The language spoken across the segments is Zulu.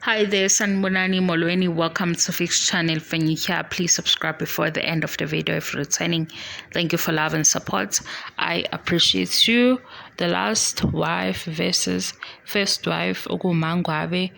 Hi there, Sanibonani Molweni. Welcome to Fix Channel. If you're here, please subscribe before the end of the video if you're returning. Thank you for love and support. I appreciate you. The last wife versus first wife, okuMangwabe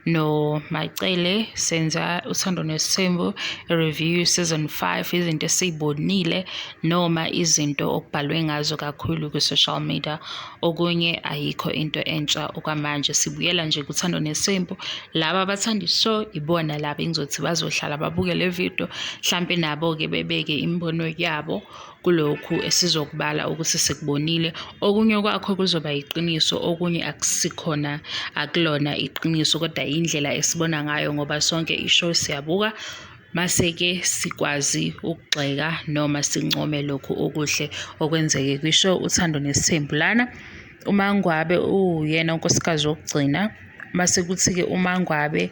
no Macele, senza Uthando Nesithembu review season 5, izinto esiyibonile noma izinto okubhalwe ngazo kakhulu ku-social media. Okunye ayikho into entsha okwamanje, sibuyela nje kuThando Nesithembu. Laba abathanda i-show ibona laba engizothi bazohlala babuke le video, mhlampe nabo-ke bebeke imibono yabo kulokhu esizokubala ukuthi sikubonile. Okunye kwakho kuzoba yiqiniso, okunye akusikhona, akulona iqiniso, kodwa indlela esibona ngayo ngoba sonke i-show siyabuka, mase-ke sikwazi ukugxeka noma sincome lokhu okuhle okwenzeke kwi-show Uthando Nesithembu. Lana uMangwabe uwuyena unkosikazi wokugcina, mase kuthi-ke uMangwabe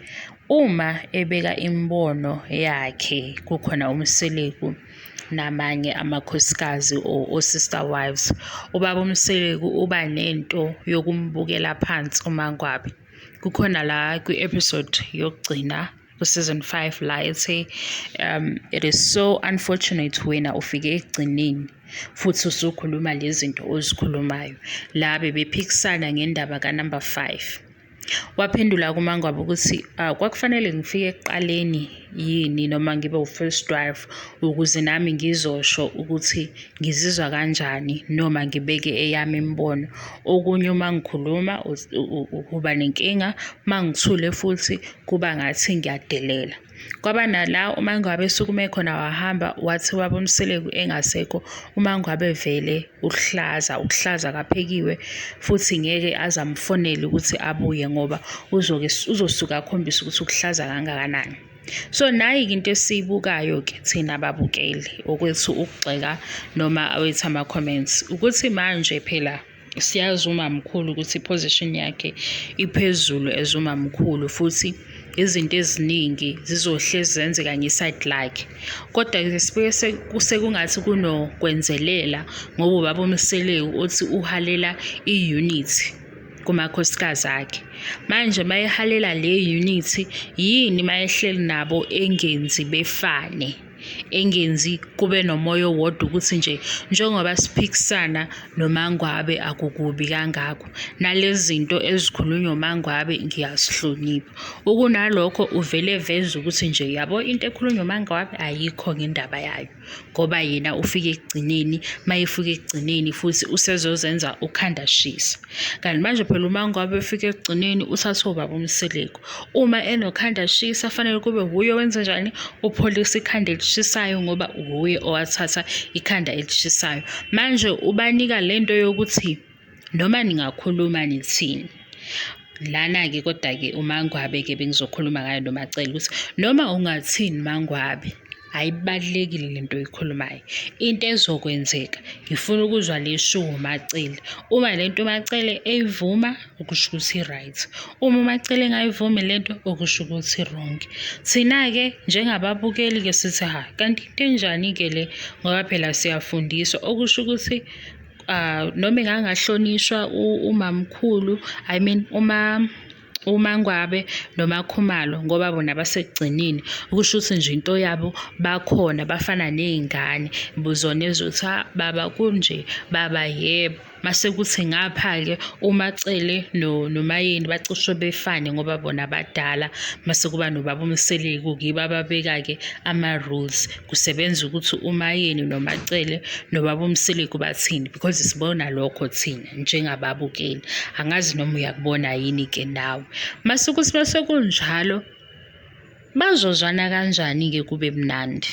uma ebeka imibono yakhe kukhona uMseleku namanye amakhosikazi or o-sister wives. Ubaba uMseleku uba nento yokumbukela phansi uMangwabe. Kukhona la kwi-episode yokugcina ku-season 5 la ethi it is so unfortunate wena ufike ekugcineni futhi usukhuluma lezi zinto ozikhulumayo. La bebephikisana ngendaba ka-number 5. Waphendula kuMangwabe ukuthi kwakufanele ngifike ekuqaleni yini noma ngibe u-first wife ukuze nami ngizosho ukuthi ngizizwa kanjani noma ngibeke eyami imibono. Okunye uma ngikhuluma uba nenkinga, uma ngithule futhi kuba ngathi ngiyadelela. Kwaba nala uMangwabe esukume khona wahamba, wathi ubaba uMseleku engasekho, uMangwabe vele uhlaza, ukuhlaza kaphekiwe, futhi ngeke aze amfonele ukuthi abuye ngoba uzoke uzosuka akhombise ukuthi ukuhlaza kangakanani. So nayi-ke into esiyibukayo-ke thina babukeli, okwethu ukugxeka noma awethu ama-comments, ukuthi manje phela siyazi umamkhulu ukuthi i-position yakhe iphezulu as umamkhulu, futhi izinto eziningi zizohlezi zenzeka nge-side lakhe. Kodwa-ke sibuye sekungathi kunokwenzelela ngoba ubaba uMseleku uthi uhalela i-unity kumakhosikazi akhe. Manje mayehalela le unity, yini mayehleli nabo engenzi befane, engenzi kube nomoya owodwa ukuthi nje njengoba siphikisana noMangwabe akukubi kangako, nalezi zinto ezikhulunywa uMangwabe ngiyazihlonipha. Ukunalokho uvele eveze ukuthi nje yabo into ekhulunywa uMangwabe ayikho ngendaba yayo, ngoba yena ufike ekugcineni, mayefika ekugcineni futhi usezozenza ukhanda shisa. Kanti manje phela uMangwabe efika ekugcineni uthathe ubaba uMseleku. Uma enokhanda shisa fanele kube wuye owenza njani, upholisa ikhanda elishisayo ngoba wuye owathatha ikhanda elishisayo. Manje ubanika lento yokuthi noma ningakhuluma nithini. Lana-ke kodwa-ke uMangwabe-ke bengizokhuluma ngayo noMacele ukuthi noma ungathini Mangwabe, ayibalulekile lento oyikhulumayo. Into ezokwenzeka, ngifuna ukuzwa le eshiwo uMacele. Uma lento uMacele eyivuma, okusho ukuthi i-right. Uma uMacele engayivumi lento, okusho ukuthi i-wrong. Thina-ke njengababukeli-ke sithi ha, kanti into enjani-ke le, ngoba phela siyafundiswa, okusho ukuthi noma engangahlonishwa umamkhulu, I mean uma uMangwabe noMakhumalo ngoba bona basekugcineni, okusho ukuthi nje into yabo bakhona bafana ney'ngane zona ezothi ha baba kunje, baba yebo. Mase kuthi ngapha-ke uMacele noMayeni bacishe befane ngoba bona badala, mase kuba nobaba uMseleku yibo ababeka-ke ama-rules. Kusebenza ukuthi uMayeni noMacele nobaba uMseleku bathini because sibona lokho thina njengababukeli. Angazi noma uyakubona yini-ke nawe. Mase kuthi mase kunjalo, bazozwana kanjani-ke kube mnandi?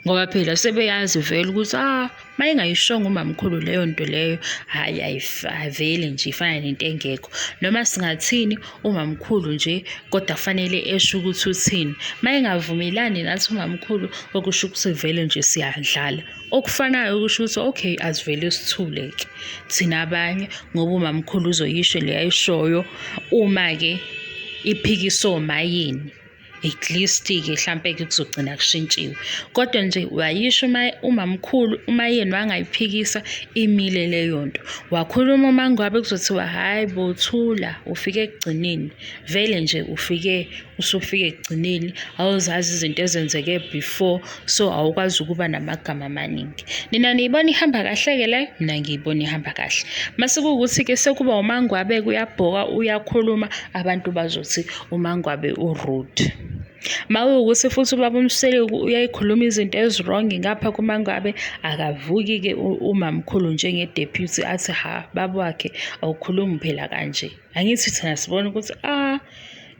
Ngoba phela sebeyazi vele ukuthi uma engayishongo umamkhulu leyo nto leyo, hhayi ayiveli nje ifana nento engekho. Noma singathini umamkhulu nje kodwa kufanele esho ukuthi uthini. Uma engavumelani nathi umamkhulu, okusho ukuthi vele nje siyadlala. Okufanayo okusho ukuthi okay, asivele sithule-ke thina abanye ngoba umamkhulu uzoyisho le ayishoyo uma-ke iphikisa omayini. At least-ke hlampe-ke kuzogcina kushintshiwe. Kodwa nje wayisho umamkhulu, uMaYeni wangayiphikisa, imile leyo nto. Wakhuluma uMaNgwabe kuzothiwa hhayi bo thula, ufike ekugcineni. Vele nje ufike usufike ekugcineni, awuzazi izinto ezenzeke before, so awukwazi ukuba namagama amaningi. Nina niyibona ihamba kahle-ke le? Mina ngiyibona ihamba kahle. Mase kuwukuthi-ke sekuba uMaNgwabe-ke uyabhoka, uyakhuluma, abantu bazothi uMaNgwabe u-rude. Mawukuthi futhi ubaba uMseleku uyayikhuluma izinto ezi-wrong ngapha kuMaNgwabe, akavuki-ke umamkhulu njenge-deputy athi ha, baba wakhe awukhulumi phela kanje. Angithi thina sibona ukuthi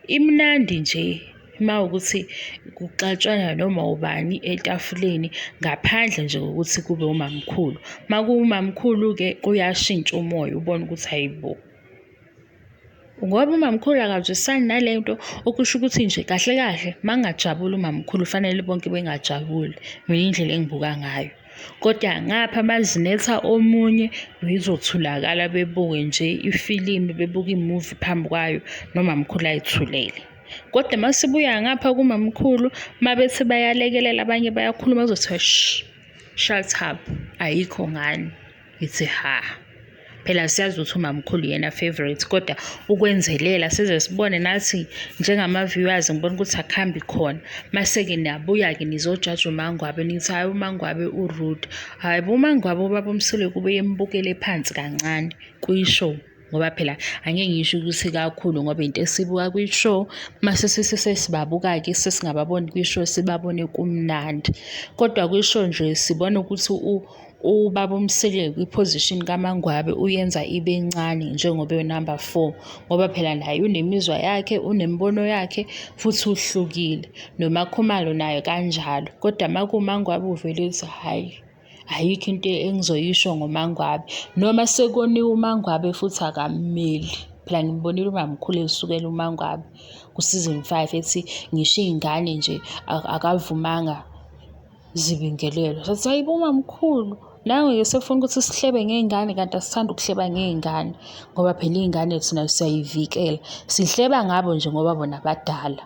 imnandi nje mawukuthi kuxatshwana noma ubani etafuleni ngaphandle nje kokuthi kube umamkhulu. Makuwumamkhulu-ke kuyashintsha umoya, ubone ukuthi hayi bo. Ngoba umamkhulu akazwisani nale nto, okusho ukuthi nje kahle kahle makungajabuli umamkhulu fanele bonke bengajabuli, mina indlela engibuka ngayo. Kodwa ngapha mazinetha omunye izothulakala bebuke nje ifilimu, bebuke imuvi phambi kwayo nomamkhulu ayithulele. Kodwa masibuya ngapha kumamkhulu, mabethi bayalekelela abanye bayakhuluma kuzothiwa shh, shut up, ayikho ngani. Ngithi ha. Phela siyazi ukuthi umamkhulu yena favorite, kodwa ukwenzelela size sibone nathi njengama-viewers, ngibona ukuthi akuhambi khona. Mase-ke niyabuya-ke nizojaja uMaNgwabe, nithi hhayi uMaNgwabe u-rude. Hhayi bo, uMaNgwabe ubaba uMseleku ubeyembukele phansi kancane kwi-show. Ngoba phela angeke ngisho ukuthi kakhulu ngoba into esibuka kwi-show, mase sesibabuka-ke sesingababoni kwi-show, sibabone kumnandi. Kodwa kwi-show nje sibona ukuthi ubaba uMseleku kwi-position kaMaNgwabe uyenza ibe ncane njengoba ewu-number 4, ngoba phela naye unemizwa yakhe, unemibono yakhe futhi uhlukile. NoMaKhumalo naye kanjalo, kodwa makuwuMaNgwabe uvele uthi hhayi, ayikho into engizoyisho ngoMaNgwabe. Noma sekoniwe uMaNgwabe futhi akammeli. Phela ngimbonile umamkhulu esukela uMaNgwabe ku-season 5 ethi ngisho iy'ngane nje akavumanga zibingelelo. Sathi hayi bo umamkhulu, nangu-ke sefuna ukuthi sihlebe ngey'ngane kanti asithandi ukuhleba ngey'ngane ngoba phela iy'ngane thina siyayivikela. Sihleba ngabo nje ngoba bona badala.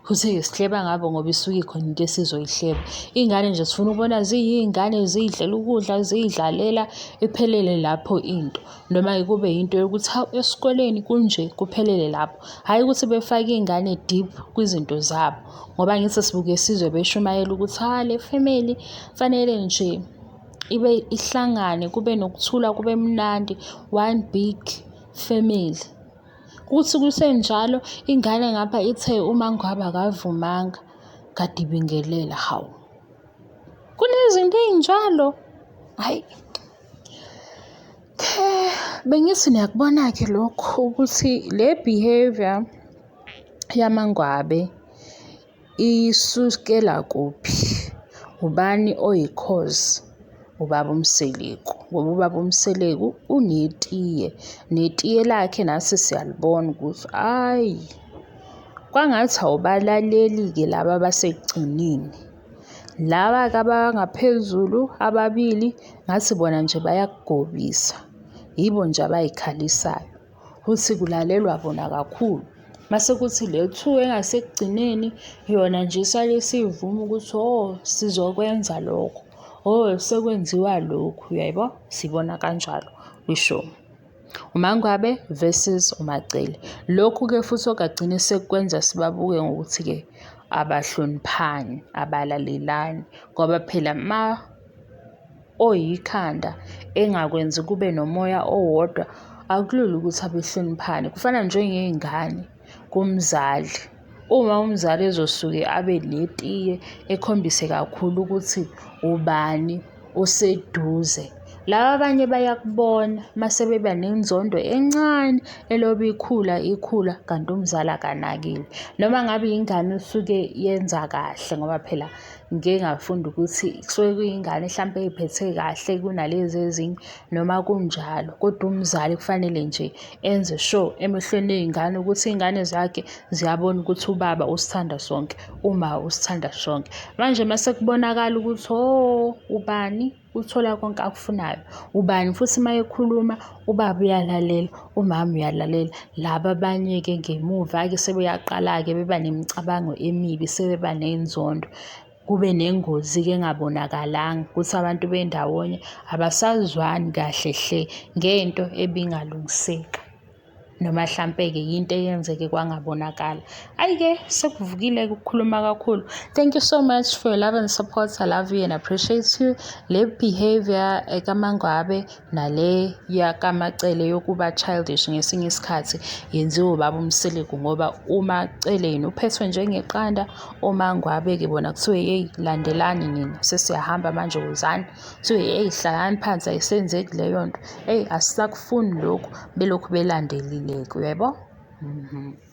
Futhi-ke sihleba ngabo ngoba isuke ikhona into esizoyihleba. Iy'ngane nje sifuna ukubona ziyiy'ngane ziy'dlela ukudla, ziy'dlalela, iphelele lapho into. Noma-ke kube yinto yokuthi hawu esikoleni kunje, kuphelele lapho. Hhayi ukuthi befake iy'ngane deep kwizinto zabo. Ngoba ngithi sibuke sizwe beshumayela ukuthi ha le family fanele nje ibe ihlangane, kube nokuthula, kube mnandi, one big family. Kuthi kusenjalo ingane ngapha ithe uMaNgwabe akavumanga kade ibingelela, hawu. Kunezinto ey'njalo, hhayi. Bengithi niyakubona-ke lokhu ukuthi le behavior yaMaNgwabe isukela kuphi? Ubani oyi-cause? Ubaba uMseleku, ngoba ubaba uMseleku unetiye, netiye lakhe nathi siyalibona ukuthi hhayi, kwangathi awubalaleli-ke laba abasekugcineni. Laba-ke abangaphezulu ababili ngathi bona nje bayakugobisa, yibo nje abay'khalisayo, futhi kulalelwa bona kakhulu. Mase kuthi le 2 engasekugcineni yona nje isale isivuma ukuthi oh sizokwenza lokho, oh sekwenziwa lokhu, uyayibo? Sibona kanjalo kwi-show. UMaNgwabe versus uMaCele. Lokhu-ke futhi okagcine sekwenza sibabuke ngokuthi-ke abahloniphani, abalalelani, ngoba phela ma oyikhanda engakwenzi kube nomoya owodwa, akulula ukuthi abehloniphane. Kufana njengey'ngane kumzali. Uma umzali ezosuke abe netiye ekhombise kakhulu ukuthi ubani oseduze, laba abanye bayakubona mase beba nenzondo encane elobe ikhula ikhula kanti umzali akanakile. Noma ngabe ingane usuke yenza kahle ngoba phela ngike ngafunda ukuthi kusuke kuyingane hlampe ey'phethe kahle kunalezi ezinye, noma kunjalo kodwa umzali kufanele nje enze sure emehlweni ey'ngane ukuthi iy'ngane zakhe ziyabona ukuthi ubaba usithanda sonke, uma usithanda sonke. Manje mase kubonakala ukuthi oh ubani Uthola konke akufunayo. Ubani futhi uma ekhuluma, ubaba uyalalela, umama uyalalela. Laba abanye-ke ngemuva-ke sebeyaqala-ke beba nemicabango emibi, sebeba nenzondo. Kube nengozi-ke engabonakalanga ukuthi abantu bendawonye abasazwani kahle hle ngento ebingalungiseka. Noma hlampe-ke yinto eyenzeke kwangabonakala. Ayi-ke sekuvukile-ke ukukhuluma kakhulu. Thank you so much for your love and support. I love you and appreciate you. Le behavior kaMangwabe nale yakaMaCele yokuba childish ngesinye isikhathi yenziwa ubaba uMseleku ngoba uMaCele yena uphethwe njengeqanda, oMangwabe-ke bona kuthiwe yeyi landelani nina sesiyahamba manje wozani. Kuthiwe yeyi hlalani phansi ayisenzeki leyo nto, eyi asisakufuni lokhu, belokhu belandelile-ke uyaybo? Mhm.